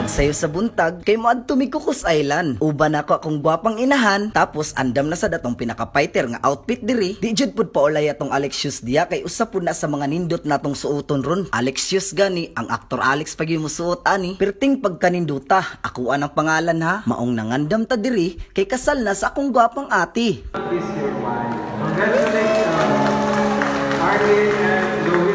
Tagsayo sa buntag kay moadto mi Cocos Island. Uban nako akong gwapang inahan, tapos andam na sa datong pinaka-fighter nga outfit diri. Di jud pud paulay atong Alexius diya kay usa pud na sa mga nindot natong suoton ron. Alexius gani, ang aktor Alex pag mo suot ani. Perting pagkaninduta, ako ang pangalan ha. Maong nangandam ta diri kay kasal na sa akong gwapang ate. Is your wife. Congratulations, Arlene and Louis.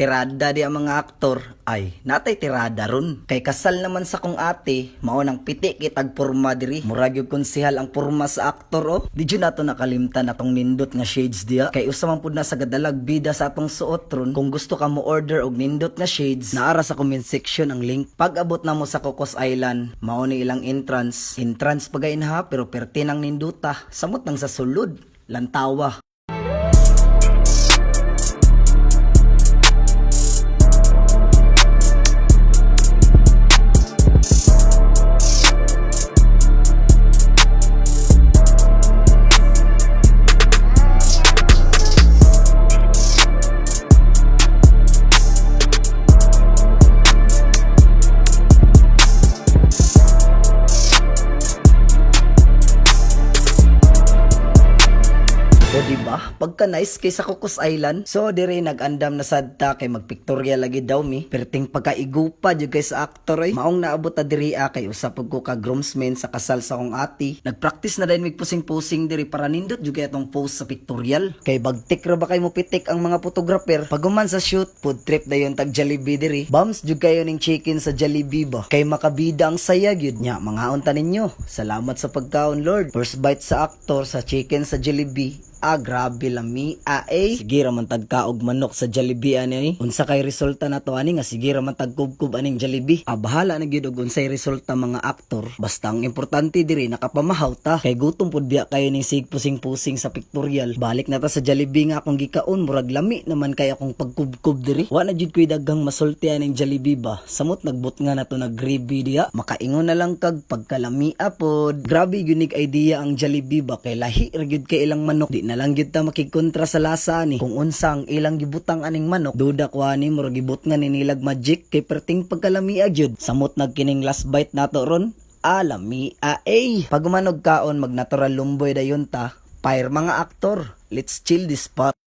Tirada di ang mga aktor. Ay, natay tirada ron. Kay kasal naman sa kong ate, mao nang piti kitag porma diri. Murag yung konsehal ang porma sa aktor oh. Di jud nato nakalimtan atong nindot nga shades diya. Kay usa man pud na sa gadalag bida sa atong suot ron. Kung gusto ka mo order og nindot nga shades, naara sa comment section ang link. Pag abot na mo sa Cocos Island, mao ni ilang entrance. Entrance pagain ha, pero perti nang ninduta. Samot nang sa sulod. Lantawa. O di ba? Pagka nice kay sa Cocos Island. So dire nag-andam na sad ta kay magpiktorya lagi daw mi. Perting pagkaigupa jud kay sa aktor ay. Maong naabot ta diri ah, kay usa pud ko ka groomsmen sa kasal sa akong ate. Nagpractice na dayon mig pusing-pusing diri para nindot jud kay atong pose sa pictorial. Kay bagtik ra ba kay mo pitik ang mga photographer. Paguman sa shoot, food trip dayon tag Jollibee diri. Bums jud kayo ning chicken sa Jollibee ba. Kay makabida ang saya gyud nya. Mga unta ninyo. Salamat sa pagkaon, Lord. First bite sa aktor sa chicken sa Jollibee. Ah, grabe lami. Ah, eh. Sige ra man tagkaog manok sa Jollibee ani ay. Unsa kay resulta na to ani nga sige ra man tagkubkob aning Jollibee. Ah, bahala na gyud og unsay resulta mga aktor. Basta ang importante diri nakapamahaw ta. Kay gutom pud biya kayo ning sigpusing-pusing sa pictorial. Balik na ta sa Jollibee nga akong gikaon, murag lami naman kay akong pagkubkob diri. Wa na jud koy daghang masulti aning Jollibee ba. Samot nagbot nga na to nag gravy diya. Makaingon na lang kag pagkalamia pod. Grabe unique idea ang Jollibee ba kay lahi ra gyud kay ilang manok. Di na lang gyud ta makigkontra sa lasa ani. Kung unsa ang ilang gibutang aning manok, duda ko ani murag gibot nga ni nilag magic kay perting pagkalamia gyud. Samot nagkining last bite nato ron. Alami a eh. Pag umanog kaon mag natural lumboy dayon ta. Fire mga aktor. Let's chill this spot.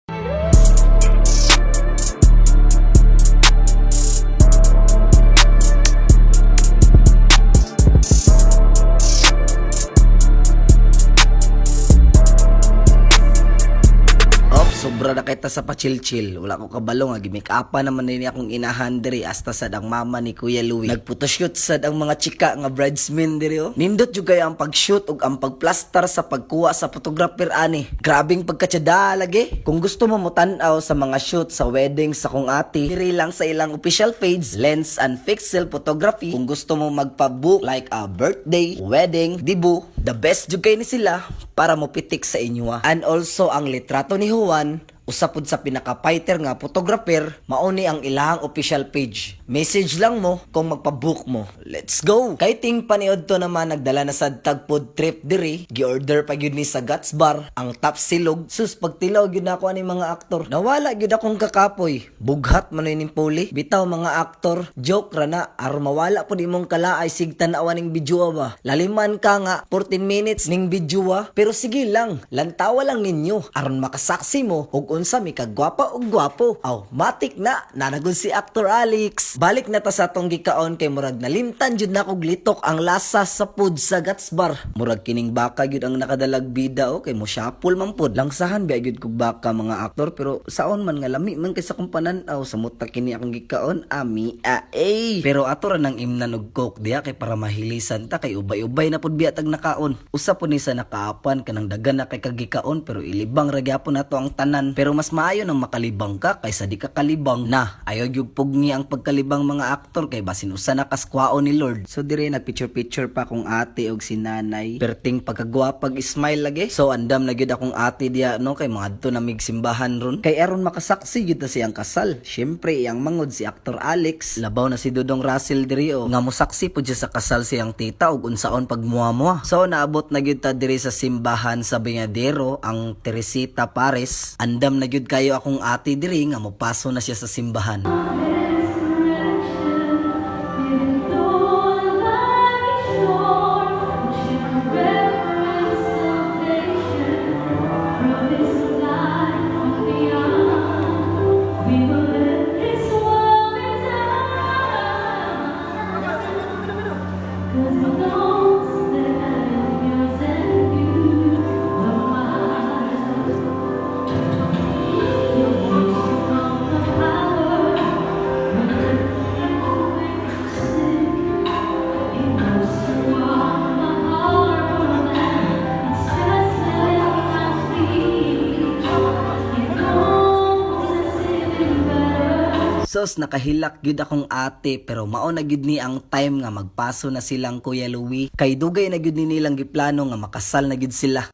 Op, sobra na kita sa pachil-chill. Wala ko kabalo nga gimik-apa naman nini akong inahan diri hasta sad ang mama ni Kuya Louie. Nagphotoshoot sad ang mga chika nga bridesmen diri oh. Nindot jud kayo ang pag-shoot ug ang pagplastar sa pagkuha sa photographer ani. Grabing pagkatsada lagi. Kung gusto mo motan-aw sa mga shoot sa wedding sa kong ate, diri lang sa ilang official page, Lens and Pixel Photography. Kung gusto mo magpa-book like a birthday, wedding, debut, the best jud kay ni sila para mopitik sa inyo ah. And also ang litrato ni Juan, usa pud sa pinaka-fighter nga photographer, mao ni ang ilahang official page. Message lang mo kung magpa-book mo. Let's go! Kay ting paniod to naman nagdala na sad tag food trip diri, gi-order pa gyud ni sa Guts Bar ang top silog. Sus, pagtilaw gyud nako ani mga aktor. Nawala gyud akong kakapoy. Bughat man ning puli. Bitaw mga aktor, joke ra na aron mawala pud imong kalaay sig tan-awa ning video ba. Laliman ka nga 14 minutes ning video ah. Pero sige lang, lantawa lang ninyo aron makasaksi mo og unsa mi kagwapa og gwapo. Aw, matik na nanagon si Actor Alex. Balik na ta sa atong gikaon kay murag nalimtan jud na kog litok ang lasa sa food sa Guts Bar. Murag kining baka gyud ang nakadalag bida o kay mo shuffle man pod. Langsahan biya gyud kog baka mga aktor, pero saon man nga lami man kay sa kong panan-aw sa muta kini akong gikaon ami a eh. Pero ato ra nang imnan og coke diya kay para mahilisan ta kay ubay-ubay na pud biya tag nakaon. Usa pud ni sa nakaapan kanang dagan na kay kagikaon pero ilibang ra gyapon nato ang tanan. Pero mas maayo nang makalibang ka kaysa di ka kalibang na. Ayaw gyud pugni ang pagkalibang mga aktor kay basin usa na kaskwao ni Lord. So dire nag picture picture pa kong ate og si nanay. Perting pagkagwapag smile lagi. So andam na gyud akong ate diya no kay mga adto na mig simbahan ron. Kay aron makasaksi gyud ta siyang kasal. Syempre iyang mangod si Actor Alex. Labaw na si Dudong Russell diri o nga mosaksi pud siya sa kasal siyang tita og unsaon pagmuha-muha. So naabot na gyud ta diri sa simbahan sa Banyadero ang Teresita Pares. Andam na gyud kayo akong ate diri nga mopaso na siya sa simbahan. Sus, nakahilak gyud akong ate, pero mao na gyud ni ang time nga magpaso na silang Kuya Louie. Kay dugay na gyud ni nilang giplano nga makasal na gyud sila.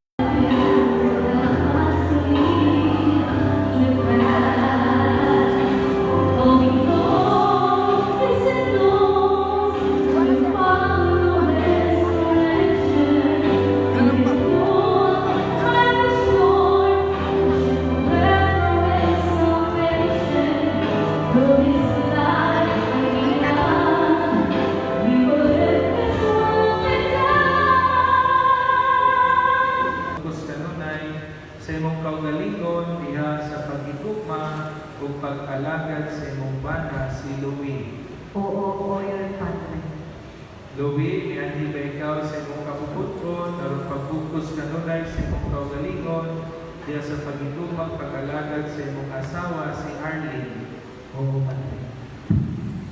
Kus kanunay sa imong kaugalingon diha sa pagigugma ug pag-alagad sa imong bana si Louie. Oo, Your Padre. Louie, mianhi ba ikaw sa imong kabubut-on aron pagbugkos kanunay sa imong kaugalingon diha sa pagigugma ug pag-alagad sa imong asawa si Arlene? Oo, Padre.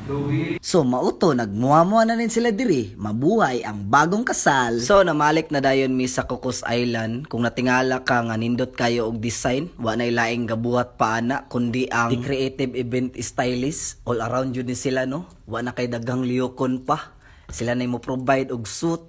Louie, So mauto nagmuha-muha na rin sila diri, mabuhay ang bagong kasal. So namalik na dayon mi sa Cocos Island. Kung natingala ka nga nindot kayo og design, wa nay laing gabuhat pa ana kundi ang the creative event stylist. All around yun ni sila, no. Wa na kay daghang liyokon pa. Sila na mo provide og suit,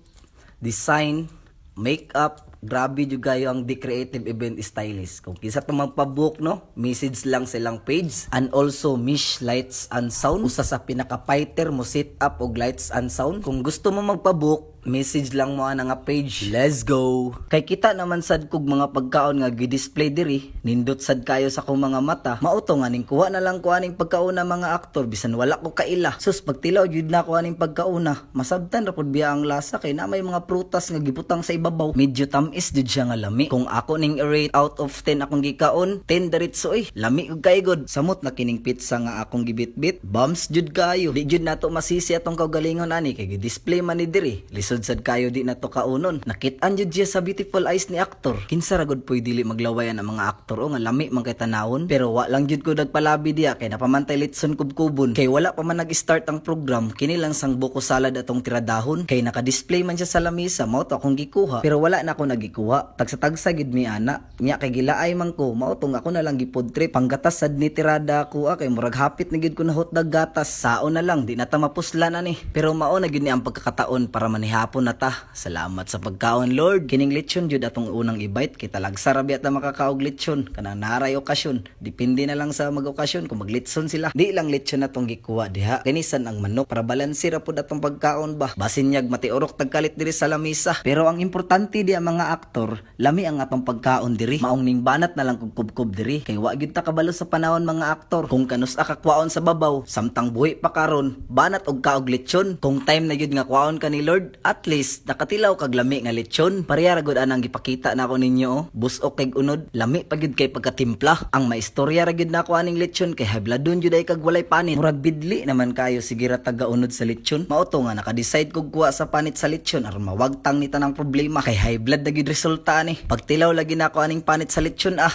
design, makeup. Grabe jud kayo ang The Creative Event Stylist. Kung kinsa pa magpa-book, no, message lang silang page. And also Mish Lights and Sound, usa sa pinaka-fighter mo set up og lights and sound. Kung gusto mo magpa-book, message lang mo ana nga page. Let's go. Kay kita naman sad kog mga pagkaon nga gi-display diri, nindot sad kayo sa akong mga mata. Mauto nga ning kuha na lang ko aning pagkauna, mga aktor, bisan wala ko kaila. Sus, pagtilaw jud na ko aning pagkauna. Masabtan ra pud biya ang lasa kay na may mga prutas nga gibutang sa ibabaw. Medyo tamis jud siya nga lami. Kung ako ning i-rate out of 10 akong gikaon, 10 diretso eh. Lami ug kaigod. Samot na kining pizza nga akong gibitbit. Bumps jud kayo. Di jud nato masisi atong kaugalingon ani kay gi-display man ni diri. Lisod sad kayo di nato kaunon. Nakit-an jud siya sa beautiful eyes ni aktor. Kinsa ra gud poy dili maglawayan ang mga aktor o nga lami man kay tanawon. Pero wa lang jud ko nagpalabi diya kay napamantay litson kubkubon. Kay wala pa man nag-start ang program, kini lang sang buko salad atong tiradahon. Kay naka-display man siya sa lamisa, mao to akong gikuha. Pero wala na ako nagikuha. Tagsa-tagsa gid mi ana. Nya kay gilaay man ko, mao tong ako na lang gipod trip. Panggatas sad ni tirada ako ah, kay murag hapit na gid ko na hotdog gatas. Sao na lang, di na ta mapuslan ani. Pero mao na gid ni ang pagkakataon para manihapon na ta. Salamat sa pagkaon, Lord. Kining lechon jud atong unang i-bite kay talagsa ra biya ta makakaog lechon kanang naray okasyon. Depende na lang sa mag-okasyon kung maglitson sila. Di lang lechon atong gikuha diha. Kinisan ang manok para balanse ra pud atong pagkaon ba. Basin nyag matiurok tagkalit diri sa lamisa. Pero ang importante di ang mga aktor, lami ang atong pagkaon diri. Maong ning banat na lang kog kubkob diri kay wa gyud ta kabalo sa panahon, mga aktor. Kung kanus-a ka kwaon sa babaw, samtang buhi pa karon, banat og kaog lechon. Kung time na gyud nga kwaon ka ni Lord, at least nakatilaw kag lami nga lechon. Pareha ra gud anang gipakita nako ninyo oh. Busok kay unod, lami pa gyud kay pagkatimpla. Ang maistorya ra gyud nako aning lechon kay habladon jud ay kag walay panit. Murag bidli naman kayo sige ra taga-unod sa lechon. Mao to nga naka-decide kog kuha sa panit sa lechon aron mawagtang ni tanang problema kay high blood na gyud resulta ani. Pagtilaw lagi nako aning panit sa lechon ah.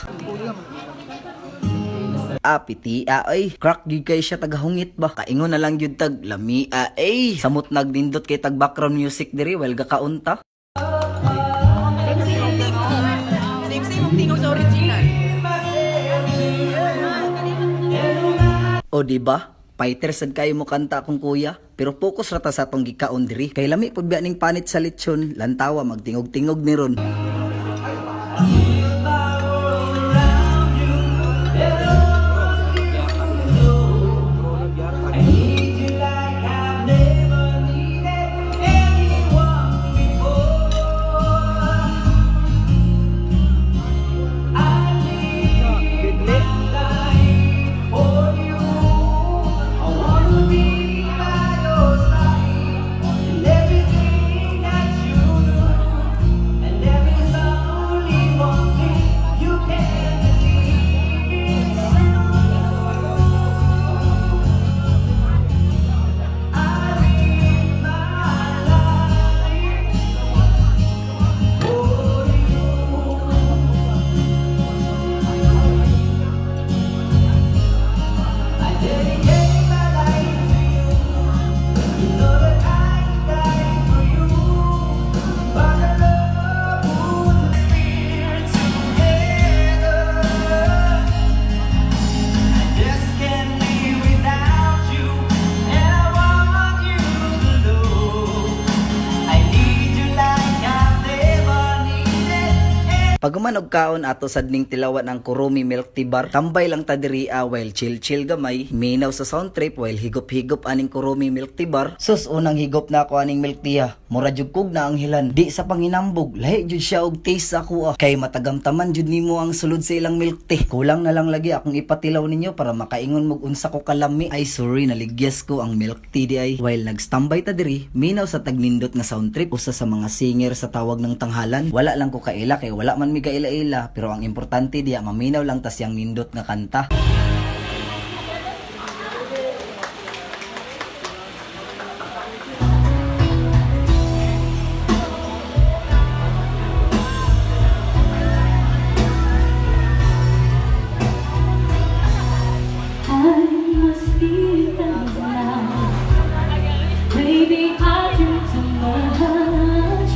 Ah, piti ah, ay. Crack gyud kay siya tagahungit ba. Kaingon na lang gyud tag lami ah, ay. Samot nagdindot kay tag background music diri while gakaunta. Same same Same same ang tingog sa original. O di ba? Fighter sad kayo mo kanta akong kuya, pero focus ra ta sa atong gikaon diri. Kay lami pud biya ning panit sa lechon, lantawa magtingog-tingog ni ron. Paghuman og kaon, ato sad ning tilawan ang Kuromi Milk Tea Bar. Tambay lang ta diri ah, while chill-chill gamay. Minaw sa sound trip while higop-higop aning Kuromi Milk Tea Bar. Sus, unang higop na ako aning milk tea ah. Mura jud kog na ang hilan. Di sa panginambog, lahi jud siya og taste sa ako ah. Kay matagamtaman jud nimo ang sulod sa ilang milk tea. Kulang na lang lagi akong ipatilaw ninyo para makaingon mog unsa ko kalami. Ay sorry, naligyas ko ang milk tea di ay. While nagstambay ta diri, minaw sa tagnindot nga sound trip usa sa mga singer sa tawag ng tanghalan. Wala lang ko kaila kay wala man mi kaila-ila, pero ang importante diya maminaw lang tas yang nindot nga kanta. I must be down now. Maybe I drink too much,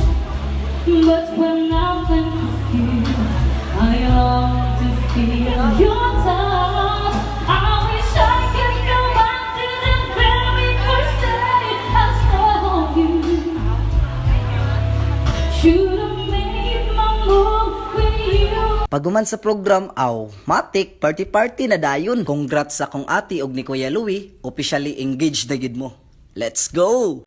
but when I think of you, I long to feel your touch. I wish I could go back to the very first day I saw you. Should have made my move with you. Paghuman sa program, aw, matik, party-party na dayon. Congrats sa akong ate og ni Kuya Louie, officially engaged na gid mo. Let's go!